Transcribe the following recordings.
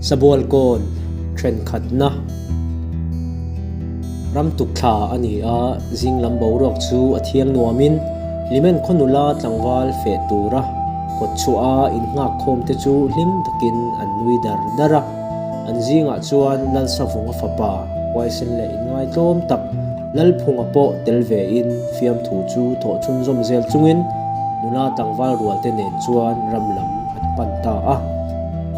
Sabual kawn thenkhatna ram tuk thla a ni a, zing lam boruak chu a thiang nuamin Hlimen khaw nula tlangval feh tura kawt chhuah a innghak khawm te chu hlim takin an nui dar dar a. An zingah chuan Lalsavunga fapa huaisen leh inngaitlawm tak Lalphunga pawh tel vein fiamthu chu thawh chhunzawm zel chungin nula tlangval rualte nen chuan ram lam an pan ta a.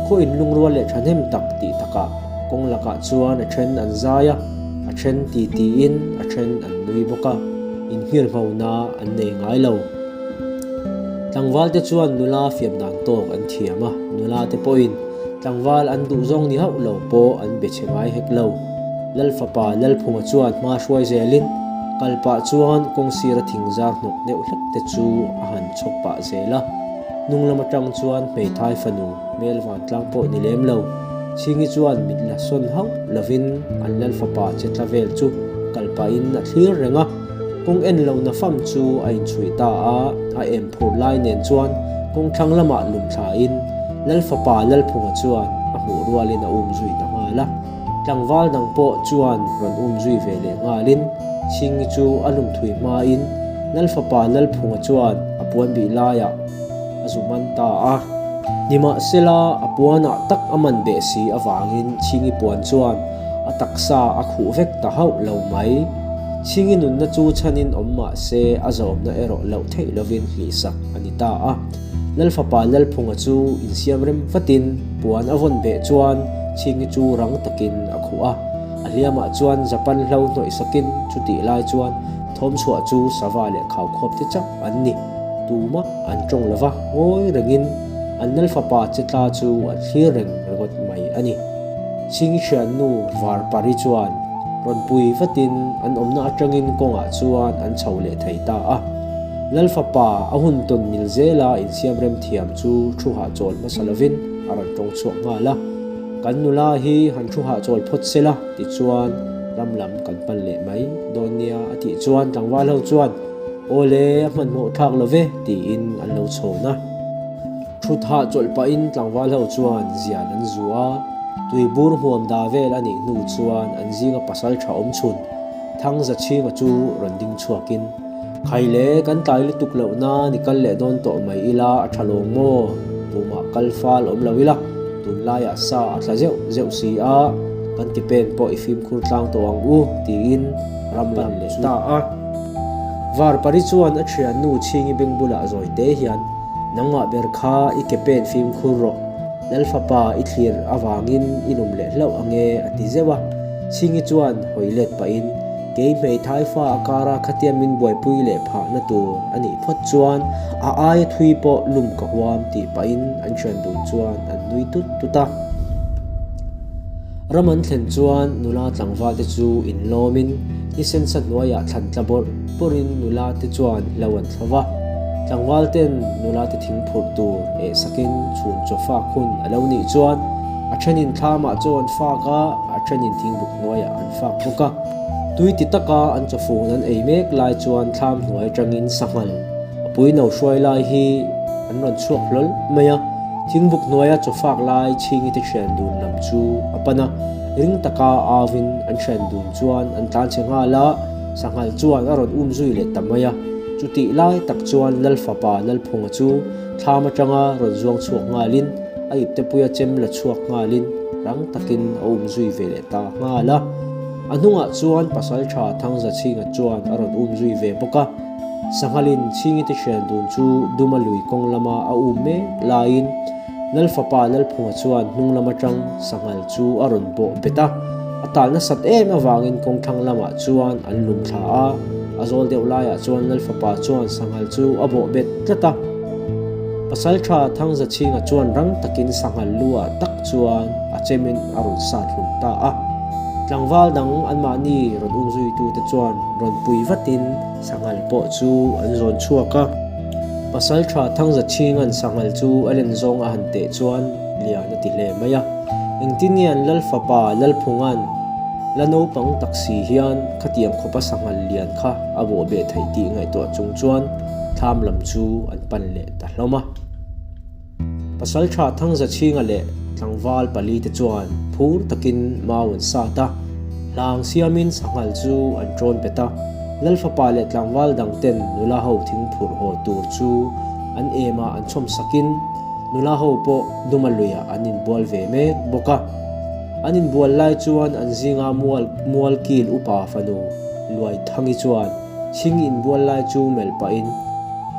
Khaw inlungrual leh thahnem tak tih takah kawng lakah chuan a then an zai a, a then ti tiin a then an nui bawk a, inhngirhngona an nei ngai lo. Tlangvalte chuan nula fiam dan tawk an thiam a, nula te pawhin tlangval an duh zawng ni hauh lo pawh an be chhe ngai hek lo. Lal fapa Lalphunga chuan hma hruai zelin kal pah chuan kawng sira thing zar hnawk deuh hlek te chu a han chhawk pah zel a. Hnung lam atang chuan hmeithai fanu hmel vantlang pawh ni lem lo. Chhingi chuan mit la sawn hauh lovin an Lal fapa che tla vel chu kal pahin a thlir reng a. Kawng en lo na fam chu a inchhuih ta a, a em phur lai nen chuan kawng thlang lamah lum thlain Lal fapa Lalphunga chuan a hmuh rualin a um zui ta nghal a. Tlangval dang pawh chuan rawn um zui ve leh nghalin Chhingi chu a lum thui hmain Lal fapa Lalphunga chuan a puan bih laiah a zu man ta a. Nimahsela a puanah tak a man beh si avangin Chhingi puan chuan a taksa a khuh vek ta hauh lo mai. Chhingi nunna chu chhanin awm mah se a zawmna erawh loh theih lovin hlihsak a ni ta a. Lal fapa Lalphunga chu insiam rem vatin puan a vawn beh chuan Chhingi chu rang takin a khuh a. A hliamah chuan Japan hlo hnawih sakin chutih lai chuan thawm chhuah chu sava leh khaukhawp te chauh an ni. Tumah an tawng lova ngawi rengin an Lal fapa che tla chu an thlir reng ringawt mai a ni. Chhingi thiannu Varpari chuan rawn pui vatin an awmna atangin kawngah chuan an chho leh thei ta a. Lal fapa a hun tawn mil zela insiam rem thiam chu thu hahchawl hmasa lovin a rawn tawng chhuak nghal a. Kan nula hi han thu hahchawl phawt se la tichuan ram lam kan pan leh mai dawn nia a tih chuan tlangval ho chuan Aw le a hmanhmawh thlak lo ve tiin an lo chhawn a. Thut hahchawlh pahin tlangval ho chuan zian an zu a, tuibur hmuam da vel a nih hnu chuan an zinga pasal tha awm chhun Thangza chhinga chu rawn ding chhuakin, Khai le, kan tlai lutuk loh nan i kal leh dawn tawh mai ila a tha lawng maw? Tumah kal fal awm lo ila, tunlaiah sa a tla zeuh zeuh si a, kan ke pen pawh i fimkhur tlang tawh ang u, tiin ram lam leh ta a. Varpari chuan a thiannu Chhingi beng bulah zawi te hian, Nangmah ber kha i ke pen fimkhur rawh, Lal fapa i thlir avangin i lum leh hlauh ange a ti zeuh a. Chhingi chuan hawi let pahin, Kei hmeithai fa a kara khatia min buaipui leh phahna tur a nih phawt chuan a aia thui pawh lum ka huam tih pahin an thian dun chuan an nui tut tut a. Ram an thlen chuan nula tlangval te chu inlawmin ni sensa hnuaiah thlan tla bawrh bawrhin nula te chuan hlo an thlo va. Tlangval ten nula te thing phurh tur eh sakin chhun chaw fak hun a lo nih chuan a thenin thlamah chaw an fak a, a thenin thingbuk hnuaiah an fak bawk a. Tui ti taka an chawfun an ei mek lai chuan thlam hnuai atangin sanghal a pui no hruai lai hi an rawn chhuak hlawl mai a. Thingbuk hnuaia chaw fak lai Chhingi te thian dun lam chu a pan a, ring taka auvin an thian dun chuan an tlan chhe nghal a, sanghal chuan a rawn um zui leh ta mai a. Chutih lai tak chuan Lal fapa Lalphunga chu thlam atanga rawn zuang chhuak nghalin a iptepuia chem la chhuak nghalin rang takin a um zui ve leh ta nghal a. A hnungah chuan Pasaltha Thangzachhinga chuan a rawn um zui ve bawk a. Sanghalin Chhingite hrian dun chu Duma lui kawng lama a um mek laiin Lal fapa Lalphunga chuan hnung lam atang Sanghal chu a rawn bawh bet a, a tal nasat em avangin kawng thlang lamah chuan an lum thla a, a zawl deuh laiah chuan Lal fapa chuan Sanghal chu a bawh bet tlat a. Pasaltha Thangzachhinga chuan rang takin Sanghal lu ah tak chuan a chemin a rawn sat hlum ta a. Tlangval dang anmahni rawn umzuitute chuan rawn pui vatin Sanghal pawh chu an zawn chhuak a. Pasaltha Thangzachhinga'n Sanghal chu a len zawng a han teh chuan lian a ti hle mai a. Engtin nge an Lal fapa Lalphunga'n la naupang tak si hian khatiang khawpa Sanghal lian kha a bawh beh theih tih ngaihtuah chung chuan thlam lam chu an pan leh ta hlawm a. Pasaltha Thangzachhinga leh tlangval palite chuan phur takin mau an sat a, hlang siamin sanghal chu an ṭawn bet a. Lal fapa leh tlangval dangten nula ho thing phurh haw tur chu an em a an chhawm sakin nula ho pawh Duma luiah an inbual ve mek bawk a. An inbual lai chuan an zinga mual mualkil upa fanu Luaithangi chuan Chhing inbual lai chu melh pahin,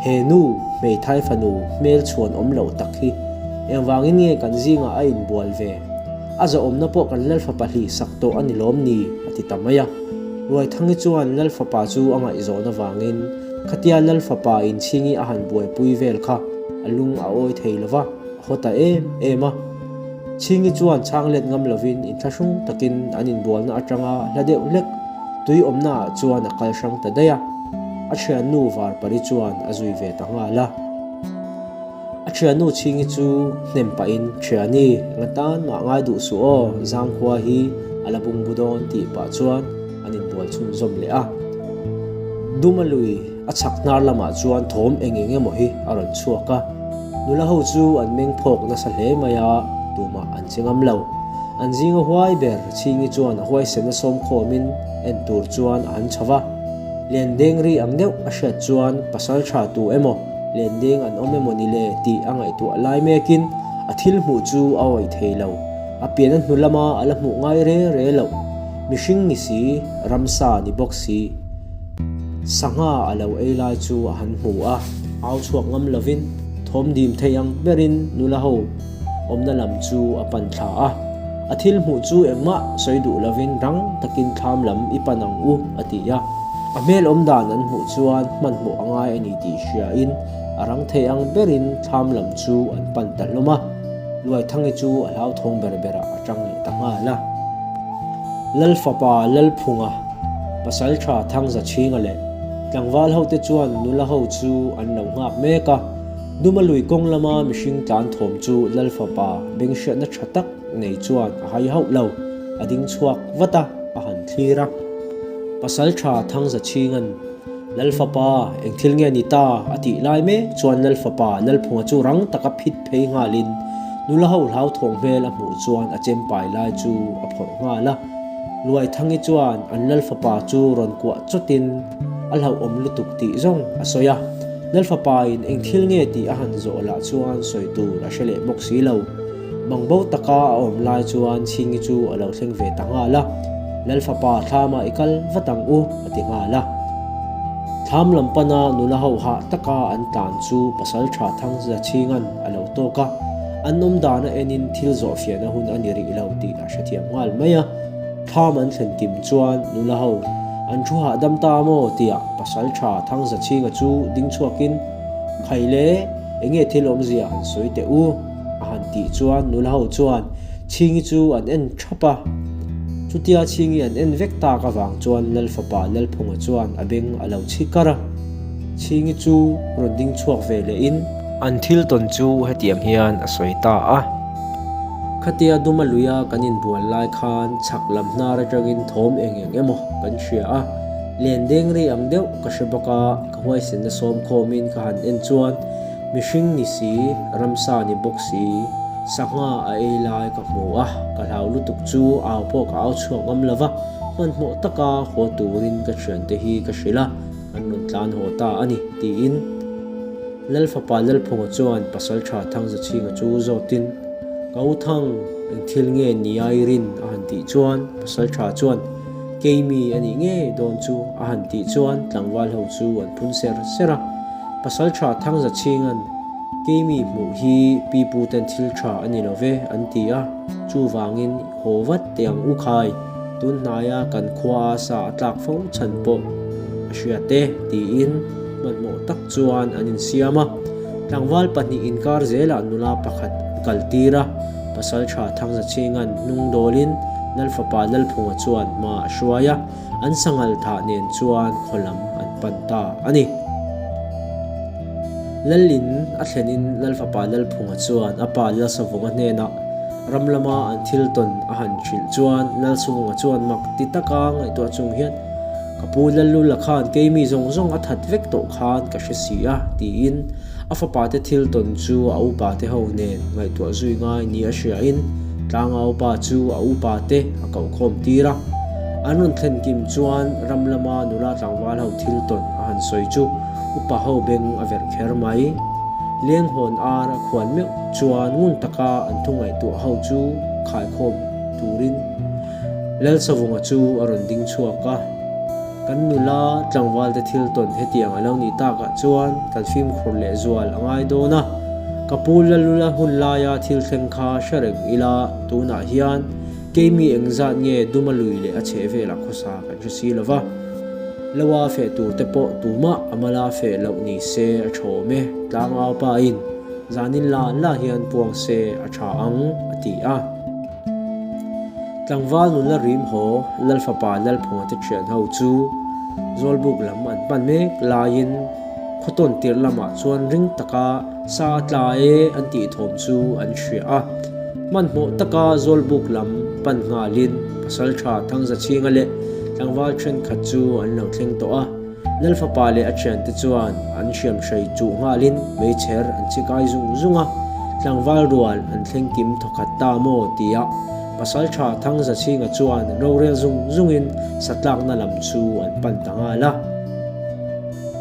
He nu, hmeithai fanu hmel chhuan awm loh tak hi engvangin nge kan zingah a inbual ve? A zahawmna pawh kan Lalfapa hlih sak tawh a ni lawm ni? a ti ta mai a. Luaithangi chuan Lalfapa chu a ngaihzawn avangin khatia Lalfapa inchhingi a han buaipui vel kha a lung a awi thei lo va, a haw ta em em a. Chhingi chuan chhang let ngam lovin inthlahrung takin an inbualna atanga hla deuh hlek tui awmnaah chuan a kal hrang ta daih a, a thiannu Varpari chuan a zui ve ta nghal a. A thiannu Chhingi chu hnem pahin, Thiani, nga tan mah ngai duh suh aw, Zangkhua hi a la bungbu dawn tih pah chuan an inbual chhunzawm leh a. Duma lui a chhak hnar lamah chuan thawm eng eng emaw hi a rawn chhuak a, nula ho chu an meng phawk nasa hle mai a, tumah an che ngam lo. An zinga huai ber Chhingi chuan a huaisenna sawmkhawmin en tur chuan a han chho va. Lendeng ri ang deuh a hriat chuan pasal tha tu emaw lendeng an awm emaw ni le tih a ngaihtuah lai mekin a thil hmuh chu a awih thei lo. A pian a hnu lama a la hmuh ngai re re loh. Mihring ni si, ramsa ni bawk si. Sangha a lo ei lai chu a han hmu a, au chhuak ngam lovin thawm dim thei ang berin nula ho awmna lam chu a pan thla a. A thil hmuh chu engmah sawi duh lovin rang takin thlam lam i pan ang u, a ti a. A hmel awm dan an hmuh chuan hmanhmawh a ngai a ni tih hriain a rang thei ang berin thlam lam chu an pan ta hlawm a. Luaithangi chu a hlauthawng ber berah a tang leh ta nghal a. Lalfapa Lalphunga, Pasaltha Thangzachhinga leh tlangval hote chuan nula ho chu an lo nghak mek a. Duma lui kawng lama mihring tlan thawm chu Lal fapa beng hriatna tha tak nei chuan a hai hauh lo, a ding chhuak vat a, a han thlir a. Pasal tha Thangzachhinga'n, Lal fapa, eng thil nge ni ta? a tih lai mek chuan Lal fapa Lalphunga chu rang taka phit phei nghalin nula ho hlauthawng hmel a hmuh chuan a chempai lai chu a phawrh nghal a. Luaithangi chuan an Lal fapa chu rawn kuah chawtin a hlauhawm lutuk tih zawng a sawi a. Lalfapain eng thil nge tih a han zawh lah chuan sawi tur a hre leh bawk si lo. Bangbo taka a awm lai chuan Chhingi chu a lo thleng ve ta nghal a, Lalfapa thlamah i kal vat ang u a ti nghal a. Thlam lam pana nula ho hah taka an tlan chu Pasaltha Thangzachhinga'n a lo tawk a, an awm dan a enin thil zawh fiahna hun a ni rih lo tih a hrethiam nghal mai a. Thlam an thlen kim chuan nula ho an thu hahdam ta maw tia pasal tha Thangzachhinga chu ding chhuakin, Khai le, enge thil awmzia han sawi teh u? a han tih chuan nula ho chuan Chhingi chu an en thap a. Chutia Chhingi an en vek tak avang chuan Lalfapa Lalphunga chuan a beng a lo chhi kar a. Chhingi chu rawn ding chhuak ve lehin. An thil tawn chu hetiang hian a sawi ta a. Khatia Duma luia kan inbual lai khan chhak lam hnar atangin thawm eng eng emaw kan hria a, len deng rei ang deuh ka hre bawk a, ka huaisenna sawm khawmin ka han en chuan mihring ni si, ramsa ni bawk si, sangha a ei lai ka hmu a, ka hlau lutuk chu au pawh ka au chhuak ngam lo va, hmanhmawh taka haw turin ka thiante hi ka hrilh a, an rawn tlan haw ta a ni, tiin. Lalfapa Lalphunga chuan Pasalṭha Thangzachhinga chu zawtin, Ka u Thang, eng thil nge ni a i rin? a han tih chuan Pasalṭha chuan, Keimi a nih ngei dawn chu a han tih chuan tlangval ho chu an phun ser ser a. Pasalṭha Thangzachhinga'n, Keimi hmuh hi pipu ten thil ṭha a ni lo ve an ti a, chuvangin haw vat teh ang u khai, tun hnaia kan khua a sa a tlak fo chhan pawh a hriat e, tiin. Hmanhmawh tak chuan an insiam a, tlangval pahnih inkar zelah nula pakhat an kaltir a, Pasalṭha Thangzachhinga'n hnung dawlin Lalfapa Lalphunga chuan hma a hruai a, an sanghal thah nen chuan khaw lam an pan ta a ni. Lalin a thlenin Lalfapa Lalphunga chuan a pa Lalsavunga hnenah ram lama an thil tawn a han hrilh chuan Lalsavunga chuan mak ti taka ngaihtuah chung hian, Ka pu Lallula khan keimi zawng zawng a that vek tawh khan ka hre si a, tiin A fapa te thil tawn chu a upa te ho nen ngaihtuah zui ngai ni a hriain tlangau pa chu a upa te a koh khawm tir a. An rawn thlen kim chuan ram lama nula tlangval ho thil tawn a han sawi chu upa ho beng a verh kher mai. Lenghawn ar a khuan meuh chuan ngun taka an thu ngaihtuah ho chu khaikhawm turin Lalsavunga chu a rawn ding chhuak a. Kan nula tlangvalte thil tawn hetiang a lo nih takah chuan kan fimkhur leh zual a ngai dawn a. Ka pu Lalula hun laia thil thleng kha hre reng ila tunah hian keimi engzat nge duma lui leh a chheh velah khawsa kan hre si lo va. Loa feh tur te pawh tumah a mala feh loh ni se a thawm e, tlangau pain zanin la la hian puang se a tha ang, a ti a. Tlangval nula rim haw Lalfapa Lalphunga te thian ho chu Zawlbuk lam an pan mek laiin khawtawn tirh lamah chuan ring taka sa a tla e an tih thawm chu an hria a. Hmanhmawh taka Zawlbuk lam pan nghalin Pasaltha Thangzachhinga leh tlangval thenkhat chu an lo thleng tawh a. Lalfapa leh a thiante chuan an hriamhrei chuh nghalin meichher an chhi kai zung zung a, tlangval rual an thleng kim thawkhat ta maw tia Pasaltha Thangzachhinga chuan rorel zung zungin satlakna lam chu an pan ta nghal a.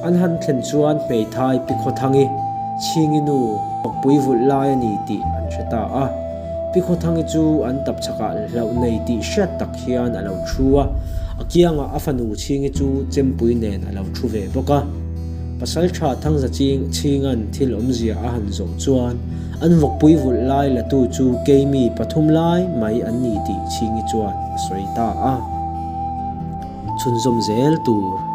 An han thlen chuan hmeithai Pi Khawthangi, Chhingi nu, Pakpui vulh lai a ni tih an hre ta a. Pi Khawthangi chu an tapchhakah hlauh nei tih hriat tak hian a lo thu a, a kiangah a fanu Chhingi chu chempui nen a lo thu ve bawk a. Pasaltha Thangza Chhinga'n thil awmzia a han zawh chuan an vawkpui vulh lai latu chu keimi pathum lai mai an ni tih Chhingi chuan a sawi ta a. Chhunzawm zel tur.